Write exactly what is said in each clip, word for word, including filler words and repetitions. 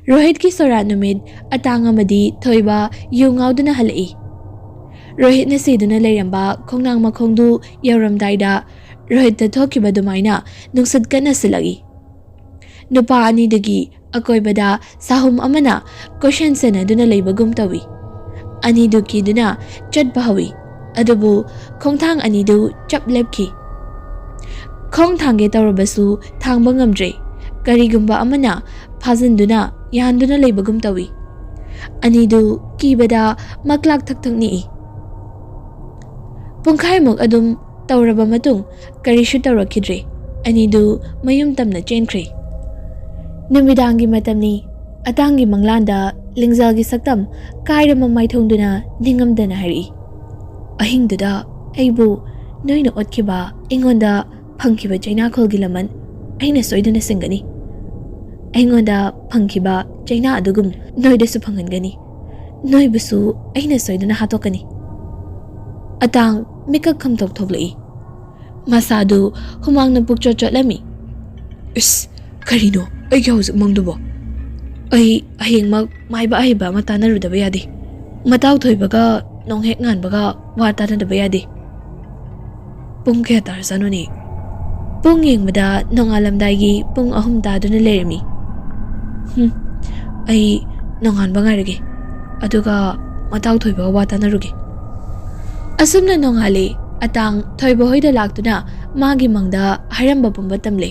ꯔꯣꯍꯤꯠꯀꯤ ꯁꯣꯔꯥꯠ ꯅꯨꯃꯤꯠ ꯑꯇꯥꯡ ꯑꯃꯗꯤ ꯊꯣꯏꯕ ꯌꯨ ꯉꯥꯎꯗꯨꯅ ꯍꯜꯂꯛꯏ꯫ ꯔꯣꯍꯤꯠꯅ ꯁꯤꯗꯨꯅ ꯂꯩꯔꯝꯕ ꯈꯣꯡꯅꯥꯡ ꯃꯈꯣꯡꯗꯨ ꯌꯧꯔꯝꯗꯥꯏꯗ ꯔꯣꯍꯤꯠꯇ ꯊꯣꯛꯈꯤꯕ ꯑꯗꯨꯃꯥꯏꯅ ꯅꯨꯡꯁꯤꯠ ꯀꯟꯅ ꯁꯤꯜꯂꯛꯏ꯫ ꯅꯨꯄꯥ ꯑꯅꯤꯗꯨꯒꯤ ꯑꯀꯣꯏꯕꯗ ꯁꯥꯍꯨꯝ ꯑꯃꯅ ꯀꯣꯏꯁꯟ ꯁꯦꯟꯅꯗꯨꯅ ꯂꯩꯕꯒꯨꯝ ꯇꯧꯏ꯫ ꯑꯅꯤꯗꯨ ꯀꯤꯗꯨꯅ ꯆꯠꯄ ꯍꯧꯏ꯫ ꯑꯗꯨꯕꯨ ꯈꯣꯡꯊꯥꯡ ꯑꯅꯤꯗꯨ ꯆꯞ ꯂꯦꯞꯈꯤ꯫ ꯈꯣꯡ ꯊꯥꯡꯒꯦ ꯇꯧꯔꯕꯁꯨ ꯊꯥꯡꯕ ꯉꯝꯗ꯭ꯔꯦ꯫ ꯀꯔꯤꯒꯨꯝꯕ ꯑꯃꯅ ꯐꯥꯖꯤꯟꯗꯨꯅ ꯌꯥꯟꯗꯨꯅ ꯂꯩꯕꯒꯨꯝ ꯇꯧꯏ꯫ ꯑꯅꯤꯗꯨ ꯀꯤꯕꯗ ꯃꯛꯂꯥꯛ ꯊꯛ ꯊꯛ ꯅꯤꯛꯏ꯫ ꯄꯨꯡꯈꯥꯏꯃꯨꯛ ꯑꯗꯨꯝ ꯇꯧꯔꯕ ꯃꯇꯨꯡ ꯀꯔꯤꯁꯨ ꯇꯧꯔꯛꯈꯤꯗ꯭ꯔꯦ꯫ ꯑꯅꯤꯗꯨ ꯃꯌꯨꯝ ꯇꯝꯅ ꯆꯦꯟꯈ꯭ꯔꯦ꯫ ꯅꯨꯃꯤꯗꯥꯡꯒꯤ ꯃꯇꯝꯅꯤ꯫ ꯑꯇꯥꯡꯒꯤ ꯃꯪꯂꯥꯟꯗ ꯂꯤꯡꯖꯦꯜꯒꯤ ꯁꯛꯇꯝ ꯀꯥꯏꯔ ꯃꯃꯥꯏ ꯊꯣꯡꯗꯨꯅ ꯅꯤꯡꯉꯝꯗꯅ ꯍꯥꯏꯔꯛꯏ, "ꯑꯍꯤꯡꯗꯨꯗ ꯑꯩꯕꯨ ꯅꯣꯏꯅ ꯑꯣꯠꯈꯤꯕ, ꯑꯩꯉꯣꯟꯗ ꯐꯪꯈꯤꯕ ꯆꯩꯅꯥꯈꯣꯜꯒꯤ ꯂꯃꯟ ꯑꯩꯅ ꯁꯣꯏꯗꯅ ꯁꯤꯡꯒꯅꯤ꯫ ꯑꯩꯉꯣꯟꯗ ꯐꯪꯈꯤꯕ ꯆꯩꯅꯥ ꯑꯗꯨꯒꯨꯝ ꯅꯣꯏꯗꯁꯨ ꯐꯪꯍꯟꯒꯅꯤ꯫ ꯅꯣꯏꯕꯨꯁꯨ ꯑꯩꯅ ꯁꯣꯏꯗꯅ ꯍꯥꯠꯇꯣꯛꯀꯅꯤ꯫" ꯑꯇꯥꯡ ꯃꯤꯀꯞ ꯈꯝꯊꯣꯛ ꯊꯣꯛꯂꯛꯏ꯫ ꯃꯁꯥꯗꯨ ꯍꯨꯃꯥꯡꯅ ꯄꯨꯛꯆꯣꯠ ꯆꯣꯠꯂꯝꯃꯤ꯫ "ꯏꯁ, ꯀꯔꯤꯅꯣ ꯑꯩꯒꯤ ꯍꯧꯖꯤꯛ ꯃꯪꯗꯨꯕꯣ? ꯑꯩ ꯍꯌꯦꯡꯃꯛ ꯃꯥꯏꯕ ꯑꯍꯩꯕ ꯑꯃ ꯇꯥꯟꯅꯔꯨꯗꯕ ꯌꯥꯗꯦ꯫ ꯃꯇꯥꯎ ꯊꯣꯏꯕꯒ ꯅꯣꯡꯍꯦꯛ ꯉꯥꯟꯕꯒ ꯋꯥ ꯇꯥꯟꯅꯗꯕ ꯌꯥꯗꯦ꯫ ꯄꯨꯡ ꯀꯌꯥ ꯇꯥꯔꯖꯥꯠꯅꯣꯅꯦ?" ꯄꯨꯡ ꯌꯦꯡꯕꯗ ꯅꯣꯡꯉꯥꯜꯂꯝꯗꯥꯏꯒꯤ ꯄꯨꯡ ꯑꯍꯨꯝ ꯇꯥꯗꯨꯅ ꯂꯩꯔꯝꯃꯤ꯫ "ꯍꯨꯝ, ꯑꯩ ꯅꯣꯡꯉꯥꯟꯕ ꯉꯥꯏꯔꯒꯦ, ꯑꯗꯨꯒ ꯃꯇꯥꯎ ꯊꯣꯏꯕꯒ ꯋꯥ ꯇꯥꯟꯅꯔꯨꯒꯦ꯫" ꯑꯁꯨꯝꯅ ꯅꯣꯡꯉꯥꯜꯂꯦ꯫ ꯑꯇꯥꯡ ꯊꯣꯏꯕ ꯍꯣꯏꯗ ꯂꯥꯛꯇꯨꯅ ꯃꯥꯒꯤ ꯃꯪꯗ ꯍꯥꯏꯔꯝꯕ ꯄꯨꯝꯕ ꯇꯝꯂꯦ꯫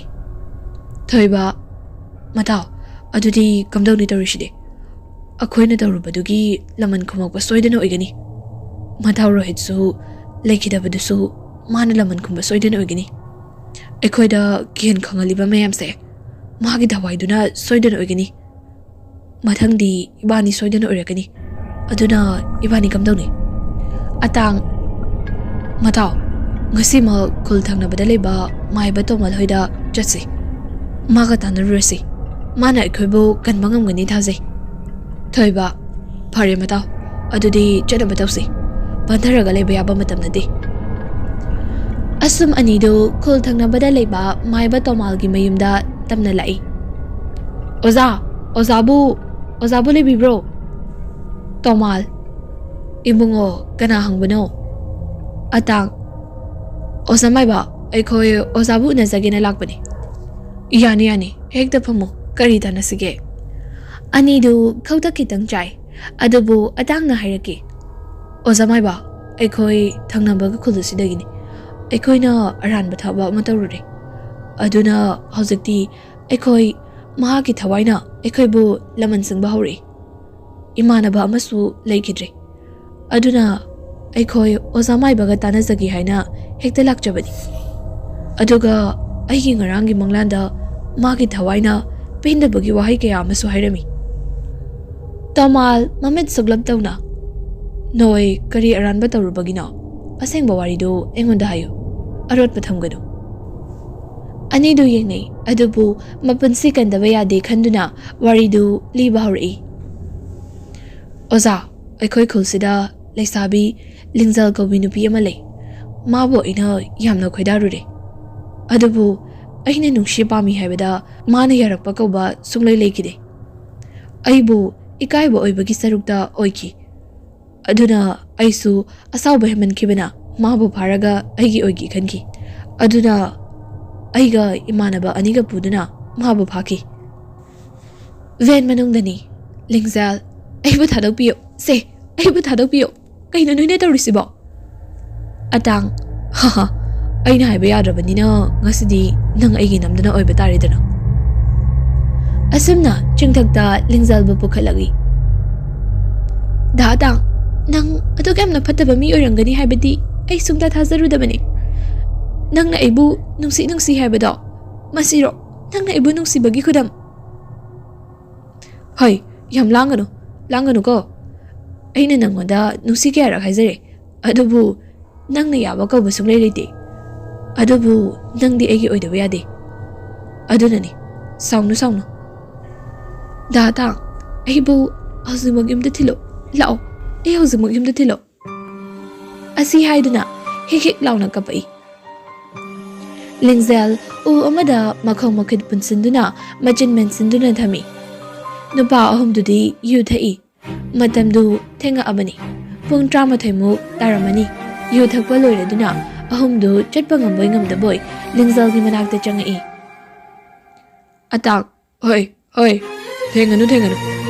ꯊꯣꯏꯕ, "ꯃꯇꯥꯎ, ꯑꯗꯨꯗꯤ ꯀꯝꯗꯧꯅꯤ ꯇꯧꯔꯤꯁꯤꯗꯤ? ꯑꯩꯈꯣꯏꯅ ꯇꯧꯔꯨꯕꯗꯨꯒꯤ ꯂꯃꯟ ꯈꯨꯝꯃꯛꯄ ꯁꯣꯏꯗꯅ ꯑꯣꯏꯒꯅꯤ꯫ ꯃꯇꯥꯎ ꯔꯣꯍꯤꯠꯁꯨ ꯂꯩꯈꯤꯗꯕꯗꯨꯁꯨ ꯃꯥꯅ ꯂꯃꯟ ꯈꯨꯝꯕ ꯁꯣꯏꯗꯅ ꯑꯣꯏꯒꯅꯤ꯫ ꯑꯩꯈꯣꯏꯗ ꯀꯤꯍꯟ ꯈꯪꯍꯜꯂꯤꯕ ꯃꯌꯥꯝꯁꯦ ꯃꯥꯒꯤ ꯊꯋꯥꯏꯗꯨꯅ ꯁꯣꯏꯗꯅ ꯑꯣꯏꯒꯅꯤ꯫ ꯃꯊꯪꯗꯤ ꯏꯕꯥꯅꯤ ꯁꯣꯏꯗꯅ ꯑꯣꯏꯔꯛꯀꯅꯤ꯫ ꯑꯗꯨꯅ ꯏꯕꯥꯅꯤ ꯀꯝꯗꯧꯅꯤ?" ꯑꯇꯥꯡ, "ꯃꯇꯥꯎ, ꯉꯁꯤꯃꯛ ꯈꯨꯜ ꯊꯪꯅꯕꯗ ꯂꯩꯕ ꯃꯥꯏꯕ ꯇꯣꯃꯜ ꯍꯣꯏꯗ ꯆꯠꯁꯤ꯫ ꯃꯥꯒ ꯇꯥꯟꯅꯔꯨꯔꯁꯤ꯫ ꯃꯥꯅ ꯑꯩꯈꯣꯏꯕꯨ ꯀꯟꯕ ꯉꯝꯒꯅꯤ ꯊꯥꯖꯩ꯫" ꯊꯣꯏꯕ, "ꯐꯔꯦ ꯃꯇꯥꯎ, ꯑꯗꯨꯗꯤ ꯆꯠꯅꯕ ꯇꯧꯁꯤ꯫ ꯄꯟꯊꯔꯒ ꯂꯩꯕ ꯌꯥꯕ ꯃꯇꯝ ꯅꯠꯇꯦ꯫" ꯑꯁꯨꯝ ꯑꯅꯤꯗꯨ ꯈꯨꯜ ꯊꯪꯅꯕꯗ ꯂꯩꯕ ꯃꯥꯏꯕ ꯇꯣꯃꯥꯜꯒꯤ ꯃꯌꯨꯝꯗ ꯇꯝꯅ ꯂꯥꯛꯏ꯫ "ꯑꯣꯖꯥ, "ꯑꯣꯖꯥꯕꯨ, ꯑꯣꯖꯥꯕꯨ ꯂꯩꯕꯤꯕ꯭ꯔꯣ?" ꯇꯣꯃꯥꯜ, "ꯏꯕꯨꯡꯉꯣ, ꯀꯅꯥ ꯍꯪꯕꯅꯣ?" ꯑꯇꯥꯡ, "ꯑꯣꯖꯥ ꯃꯥꯏꯕ, ꯑꯩꯈꯣꯏ ꯑꯣꯖꯥꯕꯨ ꯎꯅꯖꯒꯦꯅ ꯂꯥꯛꯄꯅꯤ꯫" "ꯌꯥꯅꯤ, ꯌꯥꯅꯤ, ꯍꯦꯛꯇ ꯐꯝꯃꯨ꯫ ꯀꯔꯤ ꯇꯥꯟꯅꯁꯤꯒꯦ?" ꯑꯅꯤꯗꯨ ꯈꯧꯇꯛ ꯈꯤꯇꯪ ꯆꯥꯏ꯫ ꯑꯗꯨꯕꯨ ꯑꯇꯥꯡꯅ ꯍꯥꯏꯔꯛꯈꯤ, "ꯑꯣꯖꯥ ꯃꯥꯏꯕ, ꯑꯩꯈꯣꯏ ꯊꯪꯅꯕꯒꯤ ꯈꯨꯜ ꯑꯁꯤꯗꯒꯤꯅꯤ꯫ ꯑꯩꯈꯣꯏꯅ ꯑꯔꯥꯟꯕ ꯊꯕꯛ ꯑꯃ ꯇꯧꯔꯨꯔꯦ꯫ ꯑꯗꯨꯅ ꯍꯧꯖꯤꯛꯇꯤ ꯑꯩꯈꯣꯏ, ꯃꯍꯥꯛꯀꯤ ꯊꯋꯥꯏꯅ ꯑꯩꯈꯣꯏꯕꯨ ꯂꯃꯟ ꯆꯤꯡꯕ ꯍꯧꯔꯛꯏ꯫ ꯏꯃꯥꯟꯅꯕ ꯑꯃꯁꯨ ꯂꯩꯈꯤꯗ꯭ꯔꯦ꯫ ꯑꯗꯨꯅ ꯑꯩꯈꯣꯏ ꯑꯣꯖꯥ ꯃꯥꯏꯕꯒ ꯇꯥꯟꯅꯖꯒꯦ ꯍꯥꯏꯅ ꯍꯦꯛꯇ ꯂꯥꯛꯆꯕꯅꯤ꯫ ꯑꯗꯨꯒ ꯑꯩꯒꯤ ꯉꯔꯥꯡꯒꯤ ꯃꯪꯂꯥꯟꯗ ꯃꯥꯒꯤ ꯊꯋꯥꯏꯅ ꯄꯦꯟꯗꯕꯒꯤ ꯋꯥꯍꯩ ꯀꯌꯥ ꯑꯃꯁꯨ ꯍꯥꯏꯔꯝꯃꯤ꯫" ꯇꯃꯥꯜ ꯃꯃꯤꯠ ꯁꯨꯛꯂꯞ ꯇꯧꯅ, "ꯅꯣꯏ ꯀꯔꯤ ꯑꯔꯥꯟꯕ ꯇꯧꯔꯨꯕꯒꯤꯅꯣ? ꯑꯁꯦꯡꯕ ꯋꯥꯔꯤꯗꯨ ꯑꯩꯉꯣꯟꯗ ꯍꯥꯏꯌꯨ꯫ ꯑꯔꯣꯠꯄ ꯊꯝꯒꯅꯨ꯫" ꯑꯅꯤꯗꯨ ꯌꯦꯡꯅꯩ, ꯑꯗꯨꯕꯨ ꯃꯄꯨꯟꯁꯤ ꯀꯟꯗꯕ ꯌꯥꯗꯦ ꯈꯟꯗꯨꯅ ꯋꯥꯔꯤꯗꯨ ꯂꯤꯕ ꯍꯧꯔꯛꯏ꯫ "ꯑꯣꯖꯥ, ꯑꯩꯈꯣꯏ ꯈꯨꯜꯁꯤꯗ ꯂꯩꯁꯥꯕꯤ ꯂꯤꯡꯖꯦꯜ ꯀꯧꯕꯤ ꯅꯨꯄꯤ ꯑꯃ ꯂꯩ꯫ ꯃꯥꯕꯨ ꯑꯩꯅ ꯌꯥꯝꯅ ꯈꯣꯏꯗꯥꯔꯨꯔꯦ꯫ ꯑꯗꯨꯕꯨ ꯑꯩꯅ ꯅꯨꯡꯁꯤ ꯄꯥꯝꯃꯤ ꯍꯥꯏꯕꯗ ꯃꯥꯅ ꯌꯥꯔꯛꯄ ꯀꯧꯕ ꯁꯨꯡꯂꯩ ꯂꯩꯈꯤꯗꯦ꯫ ꯑꯩꯕꯨ ꯏꯀꯥꯏꯕ ꯑꯣꯏꯕꯒꯤ ꯁꯔꯨꯛꯇ ꯑꯣꯏꯈꯤ꯫ ꯑꯗꯨꯅ ꯑꯩꯁꯨ ꯑꯁꯥꯎꯕ ꯍꯦꯟꯃꯟꯈꯤꯕꯅ ꯃꯥꯕꯨ ꯐꯥꯔꯒ ꯑꯩꯒꯤ ꯑꯣꯏꯒꯦ ꯈꯟꯈꯤ꯫ ꯑꯗꯨꯅ ꯑꯩꯒ ꯏꯃꯥꯟꯅꯕ ꯑꯅꯤꯒ ꯄꯨꯗꯨꯅ ꯃꯥꯕꯨ ꯐꯥꯈꯤ꯫" ꯚꯦꯟ ꯃꯅꯨꯡꯗꯅꯤ꯫ "ꯂꯤꯡꯖꯦꯜ, ꯑꯩꯕꯨ ꯊꯥꯗꯣꯛꯄꯤꯌꯨ꯫ ꯁꯦ, ꯑꯩꯕꯨ ꯊꯥꯗꯣꯛꯄꯤꯌꯨ꯫ ꯀꯩꯅꯣ ꯅꯣꯏꯅ ꯇꯧꯔꯤꯁꯤꯕꯣ?" ꯑꯇꯥꯡ, "ꯍꯥꯍꯥ, ꯑꯩꯅ ꯍꯥꯏꯕ ꯌꯥꯗ꯭ꯔꯕꯅꯤꯅ ꯉꯁꯤꯗꯤ ꯅꯪ ꯑꯩꯒꯤ ꯅꯝꯗꯅ ꯑꯣꯏꯕ ꯇꯥꯔꯦꯗꯅ꯫" ꯑꯁꯨꯝꯅ ꯆꯤꯡꯊꯛꯇ ꯂꯤꯡꯖꯦꯜꯕꯨ ꯄꯨꯈꯠꯂꯛꯏ꯫ "ꯗꯥ ꯑꯇꯥꯡ, ꯅꯪ ꯑꯗꯨꯛ ꯌꯥꯝꯅ ꯐꯠꯇꯕ ꯃꯤ ꯑꯣꯏꯔꯝꯒꯅꯤ ꯍꯥꯏꯕꯗꯤ ꯑꯩ ꯁꯨꯡꯊꯥ ꯊꯥꯖꯔꯨꯗꯕꯅꯤ꯫ ꯅꯪꯅ ꯑꯩꯕꯨ ꯅꯨꯡꯁꯤ ꯅꯨꯡꯁꯤ ꯍꯥꯏꯕꯗꯣ, ꯃꯁꯤꯔꯣ ꯅꯪꯅ ꯑꯩꯕꯨ ꯅꯨꯡꯁꯤꯕꯒꯤ ꯈꯨꯗꯝ?" "ꯍꯣꯏ, ꯌꯥꯝ ꯂꯥꯡꯒꯅꯨ, ꯂꯥꯡꯒꯅꯨꯀꯣ꯫ ꯑꯩꯅ ꯅꯪꯉꯣꯟꯗ ꯅꯨꯡꯁꯤ ꯀꯌꯥꯔꯛ ꯍꯥꯏꯖꯔꯦ, ꯑꯗꯨꯕꯨ ꯅꯪꯅ ꯌꯥꯕ ꯀꯧꯕ ꯁꯨꯡꯂꯩ ꯂꯩꯇꯦ꯫ ꯑꯗꯨꯕꯨ ꯅꯪꯗꯤ ꯑꯩꯒꯤ ꯑꯣꯏꯗꯕ ꯌꯥꯗꯦ꯫ ꯑꯗꯨꯅꯅꯤ, ꯁꯥꯎꯅꯨ, ꯁꯥꯎꯅꯨ꯫ ꯗꯥ ꯇꯥꯡ, ꯑꯩꯕꯨ ꯍꯧꯖꯤꯛꯃꯛ ꯌꯨꯝꯗ ꯊꯤꯜꯂꯣ, ꯂꯥꯛꯑꯣ, ꯑꯩ ꯍꯧꯖꯤꯛꯃꯛ ꯌꯨꯝꯗ ꯊꯤꯜꯂꯣ꯫" ꯑꯁꯤ ꯍꯥꯏꯗꯨꯅ ꯍꯤꯛ ꯍꯤꯛ ꯂꯥꯎꯅ ꯀꯞꯄꯛꯏ꯫ ꯂꯤꯡꯖꯦꯜ ꯎ ꯑꯃꯗ ꯃꯈꯣꯡ ꯃꯈꯨꯠ ꯄꯨꯟꯁꯤꯟꯗꯨꯅ, ꯃꯆꯤꯟ ꯃꯦꯟꯁꯤꯟꯗꯨꯅ ꯊꯝꯃꯤ꯫ ꯅꯨꯄꯥ ꯑꯍꯨꯝꯗꯨꯗꯤ ꯌꯨ ꯊꯛꯏ꯫ ꯃꯇꯝꯗꯨ ꯊꯦꯡꯉꯛꯑꯕꯅꯤ꯫ ꯄꯨꯡ ꯇꯔꯥꯃꯥꯊꯣꯏꯃꯨꯛ ꯇꯥꯔꯝꯃꯅꯤ꯫ ꯌꯨ ꯊꯛꯄ ꯂꯣꯏꯔꯗꯨꯅ ꯑꯍꯨꯝꯗꯨ ꯆꯠꯄ ꯉꯝꯕꯣꯏ ꯉꯝꯗꯕꯣꯏ ꯂꯤꯡꯖꯦꯜꯒꯤ ꯃꯅꯥꯛꯇ ꯆꯪꯉꯛꯏ꯫ "ꯑꯇꯥꯡ, ꯍꯣꯏ, ꯍꯣꯏ, ꯊꯦꯡꯒꯅꯨ, ꯊꯦꯡꯒꯅꯨ,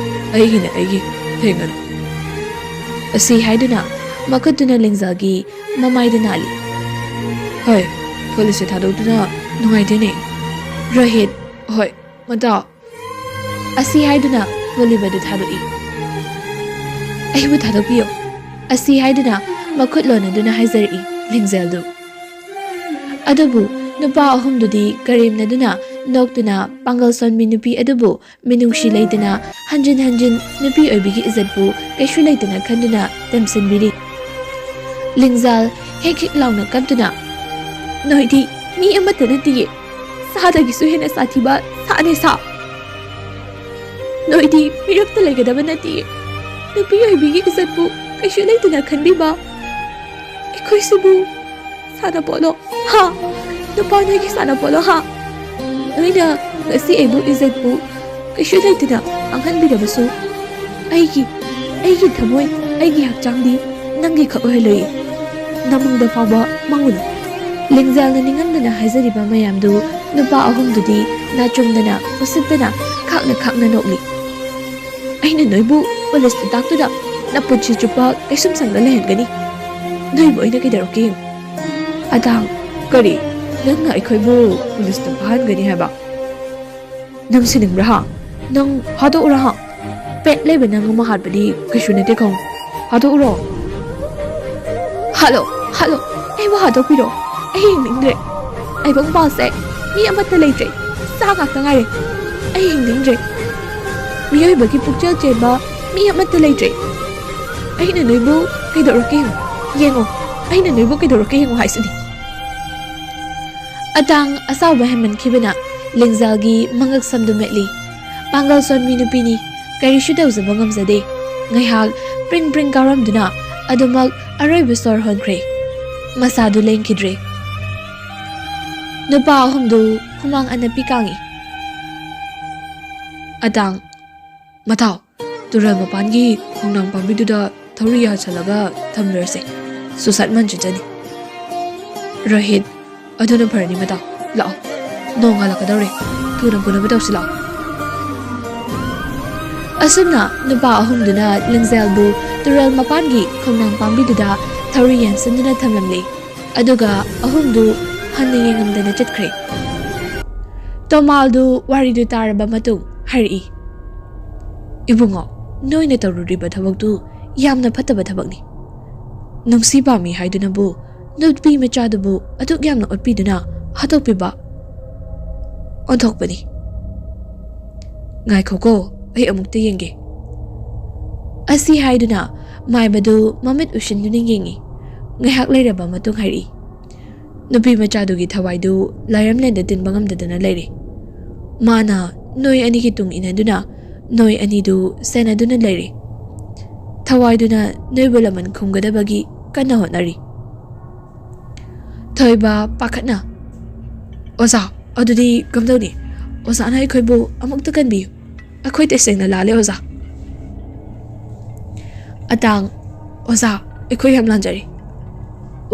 ꯑꯩꯒꯤꯅꯦ, ꯑꯩꯒꯤ, ꯊꯦꯡꯒꯅꯨ" ꯑꯁꯤ ꯍꯥꯏꯗꯨꯅ ꯃꯈꯨꯠꯇꯨꯅ ꯂꯤꯡꯖꯦꯜꯒꯤ ꯃꯃꯥꯏꯗ ꯅꯥꯜꯂꯤ꯫ "ꯍꯣꯏ, ꯄꯨꯂꯤꯁꯁꯦ ꯊꯥꯗꯣꯛꯇꯨꯅ ꯅꯨꯡꯉꯥꯏꯇꯦꯅꯦ꯫ ꯔꯣꯍꯤꯠ, ꯍꯣꯏ, ꯃꯇꯥꯎ" ꯑꯁꯤ ꯍꯥꯏꯗꯨꯅ ꯄꯨꯜꯂꯤꯕꯗꯨ ꯊꯥꯗꯣꯛꯏ꯫ "ꯑꯩꯕꯨ ꯊꯥꯗꯣꯛꯄꯤꯌꯨ" ꯑꯁꯤ ꯍꯥꯏꯗꯨꯅ ꯃꯈꯨꯠ ꯂꯣꯟꯅꯗꯨꯅ ꯍꯥꯏꯖꯔꯛꯏ ꯂꯤꯡꯖꯦꯜꯗꯨ꯫ ꯑꯗꯨꯕꯨ ꯅꯨꯄꯥ ꯑꯍꯨꯝꯗꯨꯗꯤ ꯀꯔꯦꯝꯅꯗꯨꯅ, ꯅꯣꯛꯇꯨꯅ ꯄꯥꯡꯒꯜ ꯁꯣꯟꯕꯤ ꯅꯨꯄꯤ ꯑꯗꯨꯕꯨ ꯃꯤꯅꯨꯡꯁꯤ ꯂꯩꯇꯅ ꯍꯟꯖꯤꯟ ꯍꯟꯖꯤꯟ ꯅꯨꯄꯤ ꯑꯣꯏꯕꯤꯒꯤ ꯏꯖꯠꯄꯨ ꯀꯩꯁꯨ ꯂꯩꯇꯅ ꯈꯟꯗꯨꯅ ꯇꯦꯝꯁꯤꯟꯕꯤꯔꯤ꯫ ꯂꯤꯡꯖꯦꯜ ꯍꯤꯛ ꯍꯤꯛ ꯂꯥꯎꯅ ꯀꯞꯇꯨꯅ, "ꯅꯣꯏꯗꯤ ꯃꯤ ꯑꯃꯠꯇ ꯅꯠꯇꯤꯌꯦ, ꯁꯥꯗꯒꯤꯁꯨ ꯍꯦꯟꯅ ꯁꯥꯊꯤꯕ ꯁꯥꯅꯦ ꯁꯥ꯫ ꯅꯣꯏꯗꯤ ꯃꯤꯔꯛꯇ ꯂꯩꯒꯗꯕ ꯅꯠꯇꯤꯌꯦ꯫ ꯅꯨꯄꯤ ꯑꯣꯏꯕꯤꯒꯤ ꯏꯖꯠꯄꯨ ꯀꯩꯁꯨ ꯂꯩꯇꯅ ꯈꯟꯕꯤꯕ꯫ ꯑꯩꯈꯣꯏꯁꯤꯕꯨ ꯁꯥꯟꯅꯄꯣꯠꯂꯣ? ꯍꯥ? ꯅꯨꯄꯥ ꯅꯣꯏꯒꯤ ꯁꯥꯟꯅꯄꯣꯠꯂꯣ, ꯍꯥ? ꯅꯣꯏꯅ ꯉꯁꯤ ꯑꯩꯕꯨ ꯏꯖꯠꯄꯨ ꯀꯩꯁꯨ ꯂꯩꯇꯅ ꯃꯥꯡꯍꯟꯕꯤꯔꯕꯁꯨ, ꯑꯩꯒꯤ, ꯑꯩꯒꯤ ꯊꯃꯣꯏ, ꯑꯩꯒꯤ ꯍꯛꯆꯥꯡꯗꯤ ꯅꯪꯒꯤ ꯈꯛ ꯑꯣꯏꯍꯜꯂꯣꯏ꯫ ꯅꯃꯪꯗ ꯐꯥꯎꯕ ꯃꯪꯉꯨꯅꯨ"꯫ ꯂꯤꯡꯖꯦꯜꯅ ꯅꯤꯡꯉꯝꯗꯅ ꯍꯥꯏꯖꯔꯤꯕ ꯃꯌꯥꯝꯗꯨ ꯅꯨꯄꯥ ꯑꯍꯨꯝꯗꯨꯗꯤ ꯅꯥꯆꯨꯝꯗꯅ, ꯎꯁꯤꯠꯇꯅ, ꯈꯥꯛꯅ ꯈꯥꯛꯅ ꯅꯣꯛꯂꯤ꯫ "ꯑꯩꯅ ꯅꯣꯏꯕꯨ ꯄꯨꯂꯤꯁꯇ ꯇꯥꯛꯇꯨꯅ ꯅꯄꯨꯟꯁꯤ ꯆꯨꯞꯄ ꯀꯩꯁꯨꯝꯁꯪꯗ ꯂꯩꯍꯟꯒꯅꯤ꯫ ꯅꯣꯏꯕꯨ ꯑꯩꯅ ꯀꯩꯗꯧꯔꯛꯀꯦ ꯌꯦꯡꯉꯨ"꯫ "ꯑꯇꯥꯡ, ꯀꯔꯤ? ꯅꯪꯅ ꯑꯩꯈꯣꯏꯕꯨ ꯄꯨꯂꯤꯁꯇ ꯐꯥꯍꯟꯒꯅꯤ ꯍꯥꯏꯕ? ꯅꯪ ꯁꯤꯅꯤꯡꯕ꯭ꯔꯥ ꯍꯥ? ꯅꯪ ꯍꯥꯠꯇꯣꯛꯎꯔꯥ ꯍꯥ? ꯄꯦꯠ ꯂꯩꯕ ꯅꯪ ꯑꯃ ꯍꯥꯠꯄꯗꯤ ꯀꯩꯁꯨ ꯅꯠꯇꯦ ꯈꯪꯉꯨ꯫ ꯍꯥꯠꯇꯣꯛꯎꯔꯣ"꯫ "ꯍꯥꯠꯂꯣ, ꯍꯥꯠꯂꯣ, ꯑꯩꯕꯨ ꯍꯥꯠꯇꯣꯛꯄꯤꯔꯣ꯫ ꯑꯩ ꯍꯤꯡꯅꯤꯡꯗ꯭ꯔꯦ꯫ ꯇꯥꯏꯕꯪ ꯄꯥꯜꯁꯦ ꯃꯤ ꯑꯃꯠꯇ ꯂꯩꯇ꯭ꯔꯦ꯫ ꯁꯥ ꯉꯥꯛꯇ ꯉꯥꯏꯔꯦ꯫ ꯑꯩ ꯍꯤꯡꯅꯤꯡꯗ꯭ꯔꯦ꯫ ꯃꯤꯑꯣꯏꯕꯒꯤ ꯄꯨꯛꯆꯦꯜ ꯆꯦꯟꯕ ꯃꯤ ꯑꯃꯠꯇ ꯂꯩꯇ꯭ꯔꯦ꯫ ꯑꯩꯅ ꯅꯣꯏꯕꯨ ꯀꯩꯗꯧꯔꯛꯀꯦ ꯌꯦꯡꯉꯨ꯫ ꯌꯦꯡꯉꯣ, ꯑꯩꯅ ꯅꯣꯏꯕꯨ ꯀꯩꯗꯧꯔꯛꯀꯦ ꯌꯦꯡꯉꯨ ꯍꯥꯏꯁꯤꯅꯤ"꯫ ꯑꯇꯥꯡ ꯑꯁꯥꯎꯕ ꯍꯦꯟꯃꯟꯈꯤꯕꯅ ꯂꯤꯡꯖꯦꯜꯒꯤ ꯃꯉꯛ ꯁꯝꯗꯨ ꯃꯦꯠꯂꯤ꯫ ꯄꯥꯡꯒꯜ ꯁꯣꯟꯕꯤ ꯅꯨꯄꯤꯅꯤ, ꯀꯔꯤꯁꯨ ꯇꯧꯖꯕ ꯉꯝꯖꯗꯦ꯫ ꯉꯥꯏꯍꯥꯛ ꯄ꯭ꯔꯤꯡ ꯄ꯭ꯔꯤꯡ ꯀꯥꯎꯔꯝꯗꯨꯅ ꯑꯗꯨꯃꯛ ꯑꯔꯣꯏꯕ ꯁꯣꯔ ꯍꯣꯟꯈ꯭ꯔꯦ꯫ ꯃꯁꯥꯗꯨ ꯂꯦꯡꯈꯤꯗ꯭ꯔꯦ꯫ ꯅꯨꯄꯥ ꯑꯍꯨꯝꯗꯨ ꯍꯨꯃꯥꯡ ꯑꯅꯞꯄꯤ ꯀꯥꯡꯏ꯫ ꯑꯇꯥꯡ, ꯃꯊꯥꯎ, ꯇꯨꯔꯦꯜ ꯃꯄꯥꯟꯒꯤ ꯈꯣꯡꯅꯥꯡ ꯄꯥꯝꯕꯤꯗꯨꯗ ꯊꯧꯔꯤ ꯌꯥꯟꯁꯜꯂꯒ ꯊꯝꯂꯨꯔꯁꯦ꯫ ꯁꯨꯁꯥꯠ ꯃꯟꯖꯨꯖꯅꯤ꯫ ꯔꯣꯍꯤꯠ, ꯑꯗꯨꯅ ꯐꯔꯅꯤ ꯃꯊꯥꯎ꯫ ꯂꯥꯛꯑꯣ, ꯅꯣꯡ ꯉꯥꯜꯂꯛꯀꯗꯧꯔꯦ꯫ ꯊꯨꯅ ꯄꯨꯅꯕ ꯇꯧꯁꯤ ꯂꯥꯛꯑꯣ꯫ ꯑꯁꯨꯝꯅ ꯅꯨꯄꯥ ꯑꯍꯨꯝꯗꯨꯅ ꯂꯤꯡꯖꯦꯜꯕꯨ ꯇꯨꯔꯦꯜ ꯃꯄꯥꯟꯒꯤ ꯈꯣꯡꯅꯥꯡ ꯄꯥꯝꯕꯤꯗꯨꯗ ꯊꯧꯔꯤ ꯌꯥꯟꯁꯤꯟꯗꯨꯅ ꯊꯝꯂꯝꯂꯦ꯫ ꯑꯗꯨꯒ ꯑꯍꯨꯝꯗꯨ ꯍꯟꯅ ꯌꯦꯡꯉꯝꯗꯅ ꯆꯠꯈ꯭ꯔꯦ꯫ ꯇꯣꯃꯥꯜꯗꯨ ꯋꯥꯔꯤꯗꯨ ꯇꯥꯔꯕ ꯃꯇꯨꯡ ꯍꯥꯏꯔꯛꯏ, "ꯏꯕꯨꯡꯉꯣ, ꯅꯣꯏꯅ ꯇꯧꯔꯨꯔꯤꯕ ꯊꯕꯛꯇꯨ ꯌꯥꯝꯅ ꯐꯠꯇꯕ ꯊꯕꯛꯅꯤ꯫ ꯅꯨꯡꯁꯤ ꯄꯥꯝꯃꯤ ꯍꯥꯏꯗꯨꯅꯕꯨ ꯅꯨꯄꯤ ꯃꯆꯥꯗꯨꯕꯨ ꯑꯗꯨꯛ ꯌꯥꯝꯅ ꯑꯣꯠꯄꯤꯗꯨꯅ ꯍꯥꯠꯇꯣꯛꯄꯤꯕ ꯑꯣꯟꯊꯣꯛꯄꯅꯤ꯫ ꯉꯥꯏꯈꯣꯀꯣ, ꯑꯩ ꯑꯃꯨꯛꯇ ꯌꯦꯡꯒꯦ꯫" ꯑꯁꯤ ꯍꯥꯏꯗꯨꯅ ꯃꯥꯏꯕꯗꯨ ꯃꯃꯤꯠ ꯎꯏꯁꯤꯟꯗꯨꯅ ꯌꯦꯡꯉꯤ꯫ ꯉꯥꯏꯍꯥꯛ ꯂꯩꯔꯕ ꯃꯇꯨꯡ ꯍꯥꯏꯔꯛꯏ, "ꯅꯨꯄꯤ ꯃꯆꯥꯗꯨꯒꯤ ꯊꯋꯥꯏꯗꯨ ꯂꯥꯏꯔꯝꯂꯦꯟꯗ ꯇꯤꯟꯕ ꯉꯝꯗꯗꯅ ꯂꯩꯔꯦ꯫ ꯃꯥꯅ ꯅꯣꯏ ꯑꯅꯤꯒꯤ ꯇꯨꯡ ꯏꯟꯅꯗꯨꯅ ꯅꯣꯏ ꯑꯅꯤꯗꯨ ꯁꯦꯟꯅꯗꯨꯅ ꯂꯩꯔꯦ꯫ ꯊꯋꯥꯏꯗꯨꯅ ꯅꯣꯏꯕꯨ ꯂꯃꯟ ꯈꯨꯝꯒꯗꯕꯒꯤ ꯀꯟꯅ ꯍꯣꯠꯅꯔꯤ꯫" ꯊꯣꯏꯕ ꯄꯥꯈꯠꯅ, "ꯑꯣꯖꯥ, ꯑꯗꯨꯗꯤ ꯀꯝꯗꯧꯅꯤ? ꯑꯣꯖꯥꯅ ꯑꯩꯈꯣꯏꯕꯨ ꯑꯃꯨꯛꯇ ꯀꯟꯕꯤꯌꯨ꯫ ꯑꯩꯈꯣꯏ ꯇꯁꯦꯡꯅ ꯂꯥꯜꯂꯦ ꯑꯣꯖꯥ꯫" ꯑꯇꯥꯡ, "ꯑꯣꯖꯥ, ꯑꯩꯈꯣꯏ ꯌꯥꯝ ꯂꯥꯟꯖꯔꯦ꯫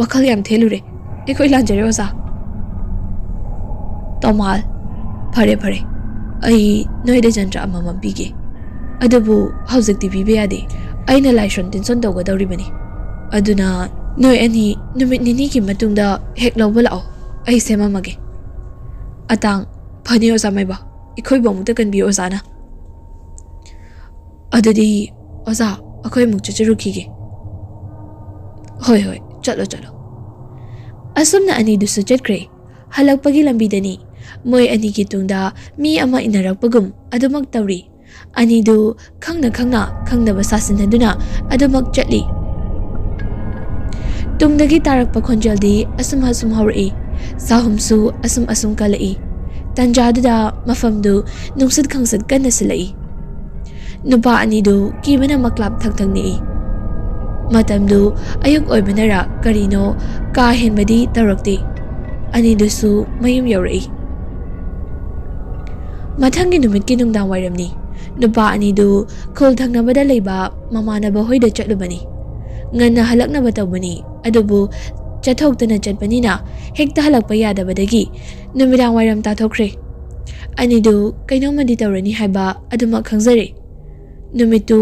ꯋꯥꯈꯜ ꯌꯥꯝ ꯊꯦꯜꯂꯨꯔꯦ꯫ ꯑꯩꯈꯣꯏ ꯂꯥꯟꯖꯔꯦ ꯑꯣꯖꯥ꯫" ꯇꯣꯃꯥꯜ, "ꯐꯔꯦ ꯐꯔꯦ, ꯑꯩ ꯅꯣꯏꯗ ꯖꯟꯇ꯭ꯔ ꯑꯃꯃꯝ ꯄꯤꯒꯦ꯫ ꯑꯗꯨꯕꯨ ꯍꯧꯖꯤꯛꯇꯤ ꯄꯤꯕ ꯌꯥꯗꯦ꯫ ꯑꯩꯅ ꯂꯥꯏꯁꯣꯟ ꯇꯤꯟꯁꯣꯟ ꯇꯧꯒꯗꯧꯔꯤꯕꯅꯤ꯫ ꯑꯗꯨꯅ ꯅꯣꯏ ꯑꯅꯤ ꯅꯨꯃꯤꯠ ꯅꯤꯅꯤꯒꯤ ꯃꯇꯨꯡꯗ ꯍꯦꯛ ꯂꯧꯕ ꯂꯥꯛꯑꯣ꯫ ꯑꯩ ꯁꯦꯝꯃꯝꯃꯒꯦ꯫" ꯑꯇꯥꯡ, "ꯐꯅꯤ ꯑꯣꯖꯥ ꯃꯥꯏꯕ, ꯑꯩꯈꯣꯏꯕꯨ ꯑꯃꯨꯛꯇ ꯀꯟꯕꯤꯌꯨ ꯑꯣꯖꯥꯅ꯫" "ꯑꯗꯨꯗꯤ ꯑꯣꯖꯥ, ꯑꯩꯈꯣꯏ ꯑꯃꯨꯛ ꯆꯠꯆꯔꯨꯈꯤꯒꯦ꯫" "ꯍꯣꯏ ꯍꯣꯏ, ꯆꯠꯂꯣ ꯆꯠꯂꯣ꯫" ꯑꯁꯨꯝꯅ ꯑꯅꯤꯗꯨꯁꯨ ꯆꯠꯈ꯭ꯔꯦ꯫ ꯍꯜꯂꯛꯄꯒꯤ ꯂꯝꯕꯤꯗꯅꯤ ꯃꯣꯏ ꯑꯅꯤꯒꯤ ꯇꯨꯡꯗ ꯃꯤ ꯑꯃ ꯏꯟꯅꯔꯛꯄꯒꯨꯝ ꯑꯗꯨꯃꯛ ꯇꯧꯔꯤ꯫ ꯑꯅꯤꯗꯨ ꯈꯪꯅ ꯈꯪꯅ ꯈꯪꯗꯕ ꯁꯥꯁꯤꯟꯅꯗꯨꯅ ꯑꯗꯨꯃꯛ ꯆꯠꯂꯤ꯫ ꯇꯨꯡꯗꯒꯤ ꯇꯥꯔꯛꯄ ꯈꯣꯟꯖꯦꯜꯗꯤ ꯑꯁꯨꯝ ꯑꯁꯨꯝ ꯍꯧꯔꯛꯏ꯫ ꯆꯍꯨꯝꯁꯨ ꯑꯁꯨꯝ ꯑꯁꯨꯝ ꯀꯜꯂꯛꯏ꯫ ꯇꯟꯖꯥꯗꯨꯗ ꯃꯐꯝꯗꯨ ꯅꯨꯡꯁꯤꯠ ꯈꯪꯁꯤꯠ ꯀꯟꯅ ꯁꯤꯜꯂꯛꯏ꯫ ꯅꯨꯄꯥ ꯑꯅꯤꯗꯨ ꯀꯤꯕꯅ ꯃꯀ꯭ꯂꯥꯞ ꯊꯛ ꯊꯛ ꯅꯤꯛꯏ꯫ ꯃꯇꯝꯗꯨ ꯑꯌꯨꯛ ꯑꯣꯏꯕꯅꯔ ꯀꯔꯤꯅꯣ ꯀꯥ ꯍꯦꯟꯕꯗꯤ ꯇꯧꯔꯛꯇꯦ꯫ ꯑꯅꯤꯗꯨꯁꯨ ꯃꯌꯨꯝ ꯌꯧꯔꯛꯏ꯫ ꯃꯊꯪꯒꯤ ꯅꯨꯃꯤꯠꯀꯤ ꯅꯨꯡꯗꯥꯡ ꯋꯥꯏꯔꯝꯅꯤ꯫ ꯅꯨꯄꯥ ꯑꯅꯤꯗꯨ ꯈꯨꯜ ꯊꯪꯅꯕꯗ ꯂꯩꯕ ꯃꯃꯥꯟꯅꯕ ꯍꯣꯏꯗ ꯆꯠꯂꯨꯕꯅꯤ꯫ ꯉꯟꯅ ꯍꯜꯂꯛꯅꯕ ꯇꯧꯕꯅꯤ, ꯑꯗꯨꯕꯨ ꯆꯠꯊꯣꯛꯇꯅ ꯆꯠꯄꯅꯤꯅ ꯍꯦꯛꯇ ꯍꯜꯂꯛꯄ ꯌꯥꯗꯕꯗꯒꯤ ꯅꯨꯃꯤꯗꯥꯡ ꯋꯥꯏꯔꯝ ꯇꯥꯊꯣꯛꯈ꯭ꯔꯦ꯫ ꯑꯅꯤꯗꯨ ꯀꯩꯅꯣꯝꯃꯗꯤ ꯇꯧꯔꯅꯤ ꯍꯥꯏꯕ ꯑꯗꯨꯃꯛ ꯈꯪꯖꯔꯦ꯫ ꯅꯨꯃꯤꯠꯇꯨ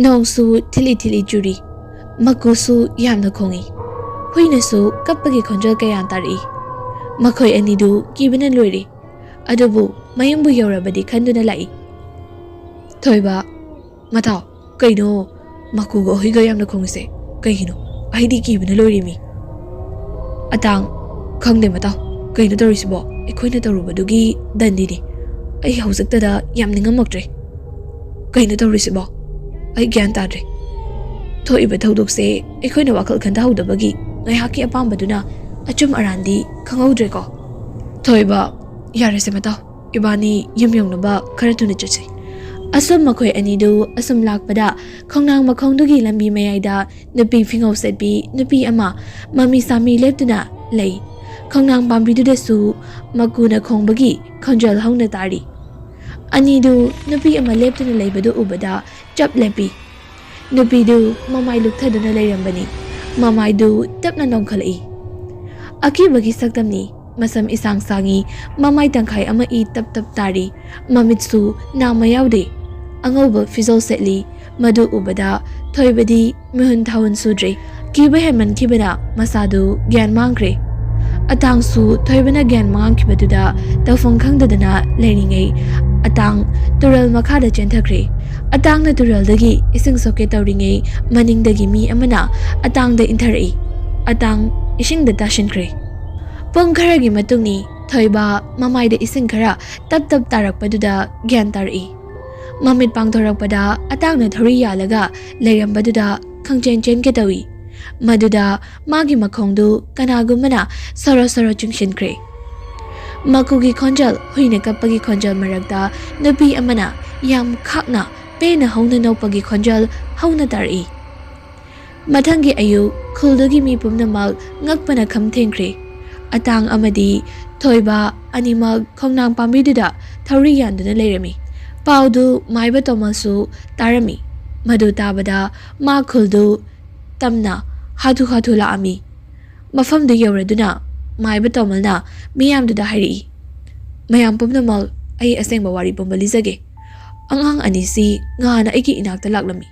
ꯅꯣꯡꯁꯨ ꯊꯤꯂꯤ ꯊꯤꯂꯤ ꯆꯨꯔꯤ, ꯃꯀꯨꯁꯨ ꯌꯥꯝꯅ ꯈꯣꯡꯏ, ꯍꯨꯏꯅꯁꯨ ꯀꯞꯄꯒꯤ ꯈꯣꯟꯖꯦꯜ ꯀꯌꯥ ꯇꯥꯔꯛꯏ꯫ ꯃꯈꯣꯏ ꯑꯅꯤꯗꯨ ꯀꯤꯕꯅ ꯂꯣꯏꯔꯦ, ꯑꯗꯨꯕꯨ ꯃꯌꯨꯝꯕꯨ ꯌꯧꯔꯕꯗꯤ ꯈꯟꯗꯨꯅ ꯂꯥꯛꯏ꯫ ꯊꯣꯏꯕ, "ꯃꯇꯥꯎ, ꯀꯩꯅꯣ ꯃꯀꯨꯒ ꯍꯨꯏꯒ ꯌꯥꯝꯅ ꯈꯣꯡꯉꯤꯁꯦ? ꯀꯩꯒꯤꯅꯣ? ꯑꯩꯗꯤ ꯀꯤꯕꯅ ꯂꯣꯏꯔꯦꯃꯤ꯫" ꯑꯇꯥꯡ, "ꯈꯪꯗꯦ ꯃꯇꯥꯎ, ꯀꯩꯅꯣ ꯇꯧꯔꯤꯁꯤꯕꯣ? ꯑꯩꯈꯣꯏꯅ ꯇꯧꯔꯨꯕꯗꯨꯒꯤ ꯗꯟꯗꯤꯅꯤ꯫ ꯑꯩ ꯍꯧꯖꯤꯛꯇꯗ ꯌꯥꯝ ꯅꯤꯡꯉꯝꯃꯛꯇ꯭ꯔꯦ꯫ ꯀꯩꯅꯣ ꯇꯧꯔꯤꯁꯤꯕꯣ? ꯑꯩ ꯒ꯭ꯌꯥꯟ ꯇꯥꯗ꯭ꯔꯦ꯫ ꯊꯣꯛꯏꯕ ꯊꯧꯗꯣꯛꯁꯦ ꯑꯩꯈꯣꯏꯅ ꯋꯥꯈꯜ ꯈꯟꯊꯍꯧꯗꯕꯒꯤ ꯉꯥꯏꯍꯥꯛꯀꯤ ꯑꯄꯥꯝꯕꯗꯨꯅ ꯑꯆꯨꯝ ꯑꯔꯥꯟꯗꯤ ꯈꯪꯍꯧꯗ꯭ꯔꯦꯀꯣ꯫" ꯊꯣꯏꯕ, "ꯌꯥꯔꯦꯁꯦ ꯃꯇꯥꯎ, ꯏꯕꯥꯅꯤ ꯌꯨꯝ ꯌꯧꯅꯕ ꯈꯔ ꯊꯨꯅ ꯆꯠꯁꯤ꯫" ꯑꯁꯨꯝ ꯃꯈꯣꯏ ꯑꯅꯤꯗꯨ ꯑꯁꯨꯝ ꯂꯥꯛꯄꯗ ꯈꯣꯡꯅꯥꯡ ꯃꯈꯣꯡꯗꯨꯒꯤ ꯂꯝꯕꯤ ꯃꯌꯥꯏꯗ ꯅꯨꯄꯤ ꯐꯤꯉꯧ ꯁꯦꯠꯄꯤ ꯅꯨꯄꯤ ꯑꯃ ꯃꯃꯤ ꯁꯥꯃꯤ ꯂꯦꯞꯇꯨꯅ ꯂꯩ꯫ ꯈꯣꯡꯅꯥꯡ ꯄꯥꯝꯕꯤꯗꯨꯗꯁꯨ ꯃꯀꯨꯅ ꯈꯣꯡꯕꯒꯤ ꯈꯣꯟꯖꯦꯜ ꯍꯧꯅ ꯇꯥꯔꯤ꯫ ꯑꯅꯤꯗꯨ ꯅꯨꯄꯤ ꯑꯃ ꯂꯦꯞꯇꯨꯅ ꯂꯩꯕꯗꯨ ꯎꯕꯗ ꯆꯞ ꯂꯦꯞꯄꯤ꯫ ꯅꯨꯄꯤꯗꯨ ꯃꯃꯥꯏ ꯂꯨꯛꯊꯗꯨꯅ ꯂꯩꯔꯝꯕꯅꯤ꯫ ꯃꯃꯥꯏꯗꯨ ꯇꯞꯅ ꯅꯣꯡꯈꯠꯂꯛꯏ꯫ ꯑꯀꯤꯕꯒꯤ ꯁꯛꯇꯝꯅꯤ꯫ ꯃꯁꯝ ꯏꯁꯥꯡ ꯁꯥꯡꯉꯤ, ꯃꯃꯥꯏ ꯇꯪꯈꯥꯏ ꯑꯃ ꯏ ꯇꯞ ꯇꯞ ꯇꯥꯔꯤ, ꯃꯃꯤꯠꯁꯨ ꯅꯥꯃ ꯌꯥꯎꯗꯦ꯫ ꯑꯉꯧꯕ ꯐꯤꯖꯣꯜ ꯁꯦꯠꯂꯤ꯫ ꯃꯗꯨ ꯎꯕꯗ ꯊꯣꯏꯕꯗꯤ ꯃꯤꯍꯨꯟ ꯊꯥꯍꯨꯟ ꯁꯨꯗ꯭ꯔꯦ꯫ ꯀꯤꯕ ꯍꯦꯟꯃꯟꯈꯤꯕꯅ ꯃꯁꯥꯗꯨ ꯒ꯭ꯌꯥꯟ ꯃꯥꯡꯈ꯭ꯔꯦ꯫ ꯑꯇꯥꯡꯁꯨ ꯊꯣꯏꯕꯅ ꯒ꯭ꯌꯥꯟ ꯃꯥꯡꯈꯤꯕꯗꯨꯗ ꯇꯧꯐꯝ ꯈꯪꯗꯗꯅ ꯂꯩꯔꯤꯉꯩ ꯑꯇꯥꯡ ꯇꯨꯔꯦꯜ ꯃꯈꯥꯗ ꯆꯦꯟꯊꯈ꯭ꯔꯦ꯫ ꯑꯇꯥꯡꯅ ꯇꯨꯔꯦꯜꯗꯒꯤ ꯏꯁꯤꯡ ꯁꯣꯛꯀꯦ ꯇꯧꯔꯤꯉꯩ ꯃꯅꯤꯡꯗꯒꯤ ꯃꯤ ꯑꯃꯅ ꯑꯇꯥꯡꯗ ꯏꯟꯊꯔꯛꯏ꯫ ꯑꯇꯥꯡ ꯏꯁꯤꯡꯗ ꯇꯥꯁꯤꯟꯈ꯭ꯔꯦ꯫ ꯄꯨꯡ ꯈꯔꯒꯤ ꯃꯇꯨꯡꯅꯤ꯫ ꯊꯣꯏꯕ ꯃꯃꯥꯏꯗ ꯏꯁꯤꯡ ꯈꯔ ꯇꯞ ꯇꯞ ꯇꯥꯔꯛꯄꯗꯨꯗ ꯒ꯭ꯌꯥꯟ ꯇꯥꯔꯛꯏ꯫ ꯃꯃꯤꯠ ꯄꯥꯡꯊꯣꯔꯛꯄꯗ ꯑꯇꯥꯡꯅ ꯊꯧꯔꯤ ꯌꯥꯜꯂꯒ ꯂꯩꯔꯝꯕꯗꯨꯗ ꯈꯪꯆꯦꯟ ꯆꯦꯟꯒꯦ ꯇꯧꯏ꯫ ꯃꯗꯨꯗ ꯃꯥꯒꯤ ꯃꯈꯣꯡꯗꯨ ꯀꯅꯥꯒꯨꯝꯕꯅ ꯁꯣꯔꯣ ꯁꯣꯔꯣ ꯆꯤꯡꯁꯤꯟꯈ꯭ꯔꯦ꯫ ꯃꯀꯨꯒꯤ ꯈꯣꯟꯖꯦꯜ, ꯍꯨꯏꯅ ꯀꯞꯄꯒꯤ ꯈꯣꯟꯖꯦꯜ ꯃꯔꯛꯇ ꯅꯨꯄꯤ ꯑꯃꯅ ꯌꯥꯝ ꯈꯥꯛꯅ ꯄꯦꯟꯅ ꯍꯧꯅ ꯅꯣꯛꯄꯒꯤ ꯈꯣꯟꯖꯦꯜ ꯍꯧꯅ ꯇꯥꯔꯛꯏ꯫ ꯃꯊꯪꯒꯤ ꯑꯌꯨꯛ ꯈꯨꯜꯗꯨꯒꯤ ꯃꯤ ꯄꯨꯝꯅꯃꯛ ꯉꯛꯄꯅ ꯈꯝ ꯊꯦꯡꯈ꯭ꯔꯦ꯫ ꯑꯇꯥꯡ ꯑꯃꯗꯤ ꯊꯣꯏꯕ ꯑꯅꯤꯃꯛ ꯈꯣꯡꯅꯥꯡ ꯄꯥꯝꯕꯤꯗꯨꯗ ꯊꯧꯔꯤ ꯌꯥꯟꯗꯨꯅ ꯂꯩꯔꯝꯃꯤ꯫ ꯄꯥꯎꯗꯨ ꯃꯥꯏꯕ ꯇꯣꯃꯜꯁꯨ ꯇꯥꯔꯝꯃꯤ꯫ ꯃꯗꯨ ꯇꯥꯕꯗ ꯃꯥ ꯈꯨꯜꯗꯨ ꯇꯝꯅ ꯍꯥꯊꯨ ꯍꯥꯊꯨ ꯂꯥꯛꯑꯝꯃꯤ꯫ ꯃꯐꯝꯗꯨ ꯌꯧꯔꯗꯨꯅ ꯃꯥꯏꯕ ꯇꯣꯃꯜꯅ ꯃꯤꯌꯥꯝꯗꯨꯗ ꯍꯥꯏꯔꯛꯏ, "ꯃꯌꯥꯝ ꯄꯨꯝꯅꯃꯛ, ꯑꯩ ꯑꯁꯦꯡꯕ ꯋꯥꯔꯤ ꯄꯨꯝꯕ ꯂꯤꯖꯒꯦ꯫ ꯑꯉꯥꯡ ꯑꯅꯤꯁꯤ ꯉꯍꯥꯟꯅ ꯑꯩꯒꯤ ꯏꯅꯥꯛꯇ ꯂꯥꯛꯂꯝꯃꯤ꯫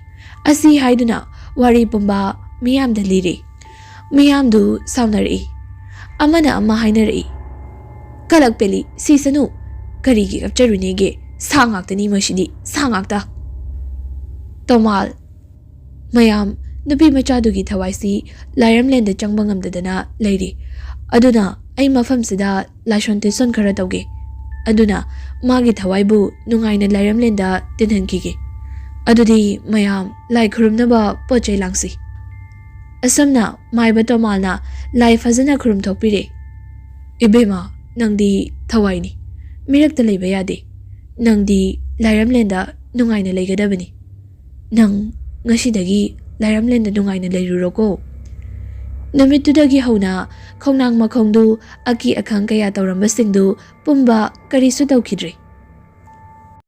ꯑꯁꯤ ꯍꯥꯏꯗꯨꯅ ꯋꯥꯔꯤ ꯄꯨꯝꯕ ꯃꯤꯌꯥꯝꯗ ꯂꯤꯔꯦ꯫ ꯃꯤꯌꯥꯝꯗꯨ ꯁꯥꯎꯅꯔꯛꯏ꯫ ꯑꯃꯅ ꯑꯃ ꯍꯥꯏꯅꯔꯛꯏ, 'ꯀꯂꯛ ꯄꯦꯂꯤ, ꯁꯤꯁꯅꯨ꯫ ꯀꯔꯤꯒꯤ ꯀꯞꯆꯔꯨꯅꯦꯒꯦ? ꯁꯥ ꯉꯥꯛꯇꯅꯤ ꯃꯁꯤꯗꯤ, ꯁꯥ ꯉꯥꯛꯇ.'" ꯇꯣꯃꯥꯜ, "ꯃꯌꯥꯝ, ꯅꯨꯄꯤ ꯃꯆꯥꯗꯨꯒꯤ ꯊꯋꯥꯏꯁꯤ ꯂꯥꯏꯔꯝꯂꯦꯟꯗ ꯆꯪꯕ ꯉꯝꯗꯗꯅ ꯂꯩꯔꯤ꯫ ꯑꯗꯨꯅ ꯑꯩ ꯃꯐꯝꯁꯤꯗ ꯂꯥꯏꯁꯣꯟ ꯇꯤꯟꯁꯣꯟ ꯈꯔ ꯇꯧꯒꯦ꯫ ꯑꯗꯨꯅ ꯃꯥꯒꯤ ꯊꯋꯥꯏꯕꯨ ꯅꯨꯡꯉꯥꯏꯅ ꯂꯥꯏꯔꯝꯂꯦꯟꯗ ꯇꯤꯟꯍꯟꯈꯤꯒꯦ꯫ ꯑꯗꯨꯗꯤ ꯃꯌꯥꯝ, ꯂꯥꯏ ꯈꯨꯔꯨꯝꯅꯕ ꯄꯣꯠ ꯆꯩ ꯂꯥꯡꯁꯤ꯫" ꯑꯁꯨꯝꯅ ꯃꯥꯏꯕ ꯇꯣꯃꯥꯜꯅ ꯂꯥꯏ ꯐꯖꯅ ꯈꯨꯔꯨꯝꯊꯣꯛꯄꯤꯔꯦ꯫ "ꯏꯕꯦꯝꯃ, ꯅꯪꯗꯤ ꯊꯋꯥꯏꯅꯤ, ꯃꯤꯔꯛꯇ ꯂꯩꯕ ꯌꯥꯗꯦ꯫ ꯅꯪꯗꯤ ꯂꯥꯏꯔꯝꯂꯦꯟꯗ ꯅꯨꯡꯉꯥꯏꯅ ꯂꯩꯒꯗꯕꯅꯤ꯫ ꯅꯪ ꯉꯁꯤꯗꯒꯤ ꯂꯥꯏꯔꯝꯂꯦꯟꯗ ꯅꯨꯡꯉꯥꯏꯅ ꯂꯩꯔꯨꯔꯣꯀꯣ꯫" ꯅꯨꯃꯤꯠꯇꯨꯗꯒꯤ ꯍꯧꯅ ꯈꯣꯡꯅꯥꯡ ꯃꯈꯣꯡꯗꯨ ꯑꯀꯤ ꯑꯈꯪ ꯀꯌꯥ ꯇꯧꯔꯝꯕꯁꯤꯡꯗꯨ ꯄꯨꯝꯕ ꯀꯔꯤꯁꯨ ꯇꯧꯈꯤꯗ꯭ꯔꯦ꯫